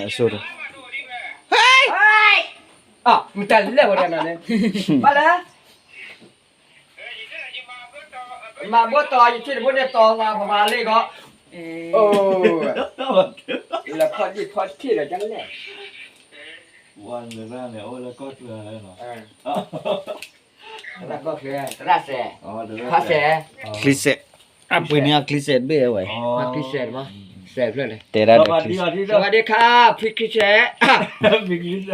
အဆိၣ်တ, ဟဲ, မတၤလဲၣ်ဝဲတနၤန့ၣ်, ဘၣ်လဲၣ်, မၤဘိၣ်တီၤ ယထံၣ်တဘိန့ၣ်တီၤလၢပမၤလံကီး, အိ, လၢဖီၣ်ဒံၣ်ဖီၣ်ထံၣ်ဒီးကလဲၣ်, ဝါလၢန့ၣ်အိၣ်လၢကီၢ်ချၢလီၤ, သရၣ်ကီၢ်ချၢ, သရၣ်စဲး, ဖါစဲး, ချံစဲး, အပှ့ၤန့ၣ်အချံစဲးတဘ့ၣ်ဝဲ, ဖါချံစဲး, စဲးဖျၢၣ်န့ၣ်, တဲဒၣ်ဒီးချံစဲး, စဝၤဒံခါ, ဖံချံစဲး, ဖံချံစဲး, ဟဲ, နအီၣ်လၢမီၢ်ခီ,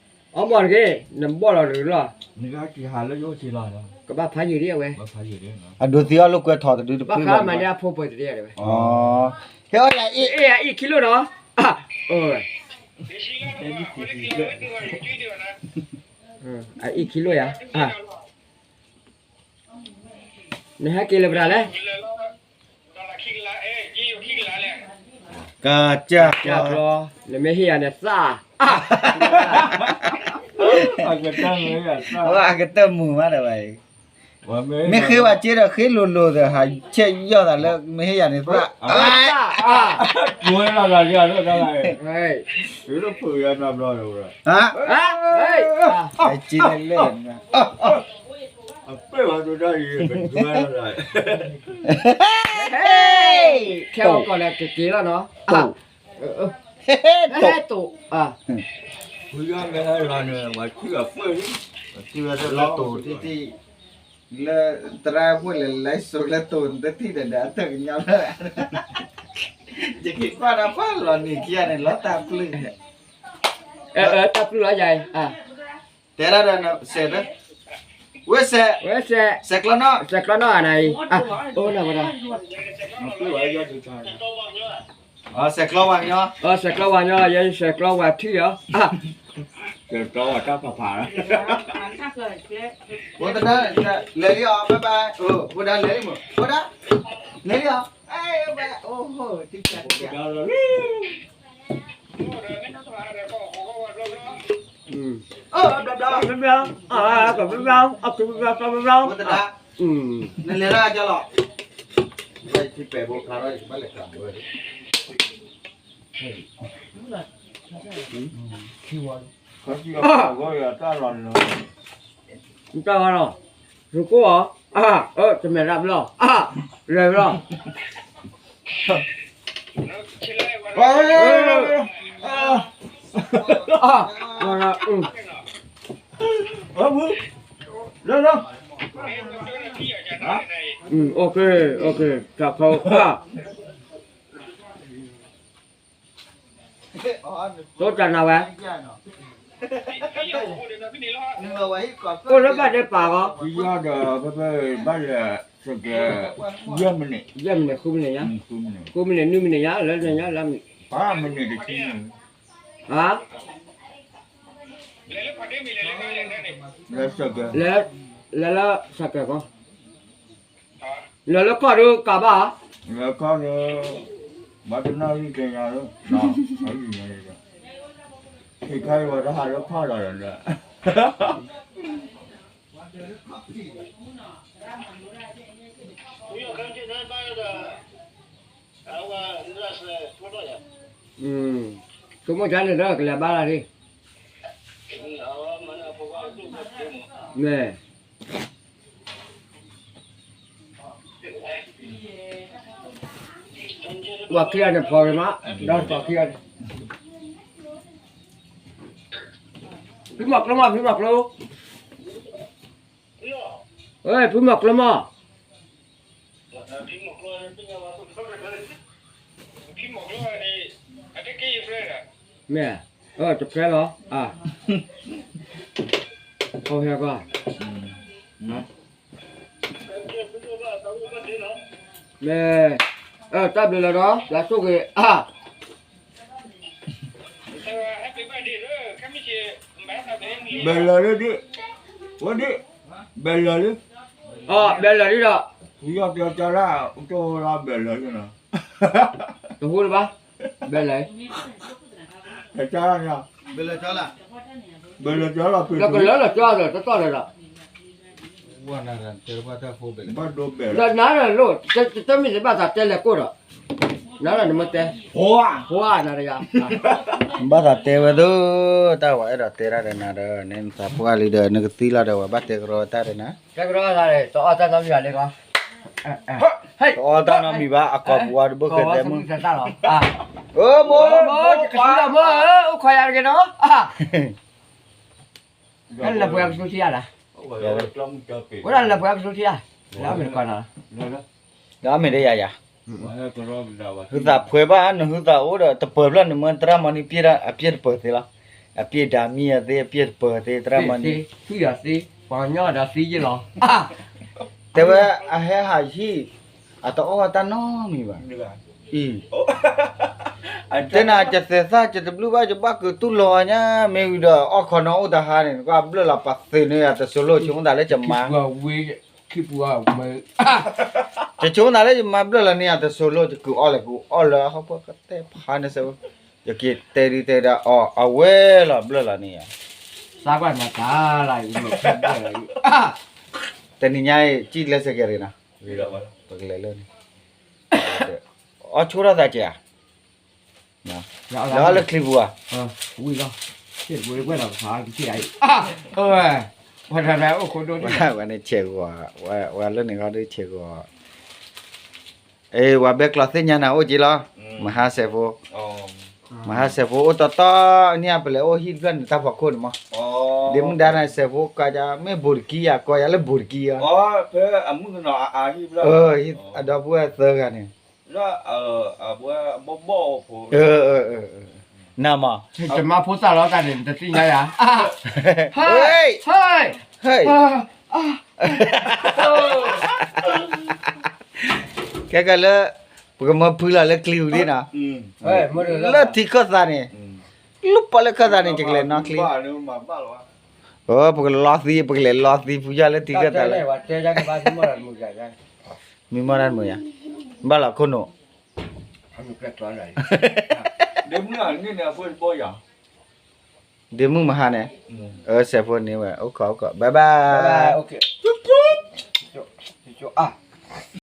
အီၣ်မီၢ်တဂ့ၤ, နဘီၣ်လီၤတဂ့ၤလီၤ, ကဘၣ်ဖးယံာ်ဒ်အဝဲ, အဒိးသံအီၣ်လိာ်ကွဲထီၣ်တဒုတဖုလီၤ, ဘၣ်ဃးမၤန့ၢ်အဖိပှဲၤတဒ်အဝဲ, ဟဲအီၣ်ယၤအ့ၣ်, အ့ၣ်ယၤအ့ၣ်ခံလိာ်နီၤ, အ့ၣ်ခံလိာ်ယၤ, နဟဲက့ၤလၢပတၢ်လဲၣ်, ကစၢ်ကျီ, နမ့ၢ်ဟ့ၣ်ယၤန့ၣ်သၣ်, အကတၢၢ်မုာ်မးဒီးဘၣ်အံၤ, မ့ၢ်ဃ့ဝဲက့ဒီးဃ့လိၤလိၤဒီး ဟးဆဲးယီၢ်သးလၢမ့ၢ်ဟ့ၣ်ယၤန့ၣ်သၣ်, ဝဲလီၤသးက့ၤအဒိၣ်တၢ်ဘၣ်အံၤ, ဖုၣ်ဖုၣ်ယၤနဘျီဒီး, က့လၢလၢ, အပ့ၢ်ဝဲဒိၣ်တၢ်အံၤ, ခဲအီၣ်ကီၢ်လၢကက့ၤလီၤနီၤ, တိၢ်, တိၢ်, လၢတိၢ်တထံၣ်, လၢသရၣ်ဝဲၢ်လဲၤလဲၤစိာ်လၢတိၢ်တထံၣ်ဒီး အတၢ်ကညီလၢ, ယက့ၤကွၢ်ဒီးပှၤလီၤနံၤခံဂၤန့ၣ် လီၤတၢ်ပျုၢ်, တၢ်ပျုၢ်လီၤယၤအံၤ, တဲဒၣ်ဒီးစဲး, ဝဲစဲး, စဲးကျီနီၣ်, စဲးကျီနီၣ်အနၤအံၤ, အိၣ်နဝဲဒၣ် စဲးကျီဝဲညီ, စဲးကျီဝဲညီ, ယဲစဲးကျီဝဲထံၣ်အီၤ, စဲးကျီဝဲတၢ်ဖးဖးလီၤ, ဖိသဒါ, လဲၤလံအီၤ, ဘၣ်ဘၣ်, ဖိဒါလဲၤလံမး, ဖိဒါ, လဲၤလံအီၤ, အိၣ်, ဖိသဒါ, နလဲၤဒၣ်ကလီၤ, ထံပဲာ်ဖိဖျါထီၣ် ယကဘၣ်လဲၤကၤဘၢ, တၢ်ဂီၤလီၤ, ရူကိၣ်အီၤ, အၢ, တမဲာ်ရၣ်ဘျီၣ်, လဲၤဘျီၣ်, တၢ်ခီ, တိတၢ်နၤဝဲ, အိၣ်လၢဘၣ်ဒဲးပာ်ဂီၤ, ယီၢ်ဒီးဖဲဖဲဘၣ်လဲၤစကဲ, ယဲၢ်မံးနံး, ယဲၢ်မံးနံး, ဃုမံးနံးညါ, ဃုမံးနံး, ဃုမံးနံး, နွံမံးနံးညါ, လၢညါ, လၢ, ပှၤမံးနံးတဆံ, ဟါ, လဲၤ, လဲၤလၢစကဲ, လဲၤလၢစကဲကီး, လဲၤလၢကီၢ်ဒုးကးဘၣ်, လဲၤကီၢ်ဒုး, ဘၣ်တနၢ်ဟံၣ်ကညါလၢ, ဟံၣ်ညါလၢ, ဟံၣ်ခါအံၤဝဲတဟးလၢဖးလီၤဒီး, ဆိကမိၣ်ကါန့ၣ်ဒီးကလဲၤဘၣ်လၢ်ဒံး, မ့ၢ် ပှၤခံဂၤန့ၣ်ဖီၣ်ဂ့ၤမး, ဒီးပှၤခံဂၤန့ၣ်, ဖံမီၤကျိမး ဖံမီၤကျိ, ဖံမီၤကျိမး, မ့ၢ်, တဖျဲလီၤ, ဟဲကွၢ် မ့ၢ်, တၢ်ဘျုးလီၤဒီး ယွၤဆိၣ်ဂ့ၤ, ဘဲလၢာ်လၢဒ့, ဝဲဒ့, ဘဲလၢာ်လၢ, ဘဲလၢာ်လံဒီး, ယီၢ်တဲကၢလၢ, တဟူလၢဘၣ်, ဘဲလၢာ်, ဘဲလၢာ်ကၢလီၤ, လၢကလၢလီၤကၢဒီး တတီၢ်လၢၤဒီး နၤဒီးလိၣ်, တမ့ၢ်တဘၣ်သးတဲလဲၤကိၣ်ဒီး, နၤဒီးနမ့ၢ်တဲ, ဘၣ်သးတဲဝဲဒိၣ်, တၢ်ဝဲအဲၣ်ဒိးတဲတၢ်ဒီးနၤဒီး နသးပှၢ်လံဒီး နကသံလီၤဒီး ဝဲဘၣ်တဲကရီတၢ်ဒီးနၤ, တဲကရီတၢ်ဒီး တအီၣ်တၢ်နီတမံၤဘၣ်လံကီ, တအီၣ်တၢ်နီတမံၤဘၣ် အကိာ်ပူၤအီၤတဘၣ်ဃဲၤသဲမုၣ်, မိၢ်, မိၢ်, အိၣ်ခိးယၤတက့ၢ်နီၤ, လၢပှဲၤကဆူထံယၤလီၤ, ဝဲဒၣ်လၢပှဲၤကဆူထံယၤ, လၢအမ့ၢ်တကီးနီၤ, ဒီးအမ့ၢ်ဒ်ယၤယၤ, ဟုသးဖှဲဘၣ် နဟုသးအိၣ်ဒီး တပၢၤဖျၢၣ်န့ၣ် မ့ၢ်သရၣ်မီၤန့ၣ် အပျဲၢ်တပၢၤသ့လီၤ, အပျဲၢ်ဒၤမံၤအသ့ အပျဲၢ်တပၢၤသ့ သရၣ်မီၤန့ၣ်, ပှၤကညီဒီးသံယ့ၢ်လီၤ, တဲဝဲအဟဲဟးဟံၣ်, အတအီၣ်တၢ်နီတမံၤဘၣ်, အံၤ, တဲနၤ ကသဲးသၣ် ကတဘျုးဘၣ် ကဘၣ်ကတူၢ်လိာ်အီၤညါ မ့ၢ်ဝံၤဒီး အီၣ်ခိးနီၣ်အိၣ်တဟါန့ၣ် ကဘၣ်ဘျၢၣ်လီၤပာ်သ့န့ၣ် ယတစိၤလိၣ် ကဆိကမိၣ်သးလၢယမါ, ယဆိကမိၣ်သးလၢယမါဘျၢၣ်လီၤန့ၣ် ယတစိၤလိၣ် ယကုၤအီၣ်လဲၣ် ကုၤအီၣ်လၢအဟီၣ်ခိၣ်ကတဲဖးန့ၣ်စဲး, ယက့ၤတဲဒုးတဲဒၣ်အီၤ အဝဲလီၤဘျၢၣ်လီၤန့ၣ်ယၤ, သးကွၢ်နၤတၢ်လၢ, တနံၤညါအံၤ ကံၣ်လဲၤစဲးကဲၤရ့ၣ်နီၤ, ပကလဲၤလၢန့ၣ်, အီၣ်ဆိထီၣ်သးကဲးဧါ လၢအီၣ်လၢချံပူၤဧါ, ဝံၤလီၤ, ဝဲန့ၣ်ဆဲးဂီၤ, ဝဲလၢန့ၣ်ခီဒုးဆဲးဂီၤ, အ့ ဝဲဘဲကျီသ့ၣ်ညါနၤအိၣ်က့ၤလီၤ, မဟါစဲးဖိ, မဟါစဲးဖိအိၣ်တီတီ, န့ၣ်ပလဲၤအိၣ်ဟံၣ်တဖျၢၣ်န့ၣ် တၢ်ဖီခိၣ်န့ၣ်မး, ဒ့မုၣ်ဒါနၤစဲးဖိကါယၤ မ့ၢ်ဘူးတကံယၤ ကီယၤလၢဘူးတကံဧါ, အဒီပုၢ်ဝဲၢ်သၢဂၤန့ၣ် နမး, တမၤဖိသၣ်လီၤတၢ်န့ၣ် နတသ့ၣ်ညါယၤ, ဟဲ, ဟဲ, ခဲကလၢ ပကမၢဖုလီၤလၢချံပူၤဒ်နီၤ, လၢထံခၢၣ်သးန့ၣ်, လူပီၣ်လၢခၢၣ်သးန့ၣ် ယကလဲၤနီၣ်ချံ, ပကလီသံ ပကလဲၤလီသံဖုယီၢ်လၢထံခၢၣ်သးလၢ မံမီၢ်တၢ်မုာ်ယၤ, ဘၣ်လီၤခိၣ်နူာ်, ဒ့မုၣ်မဟါန့ၣ်, အစဲးဖိန့ၣ်ဝဲ အိၣ်ခိးအိၣ်ခိး bye bye, အ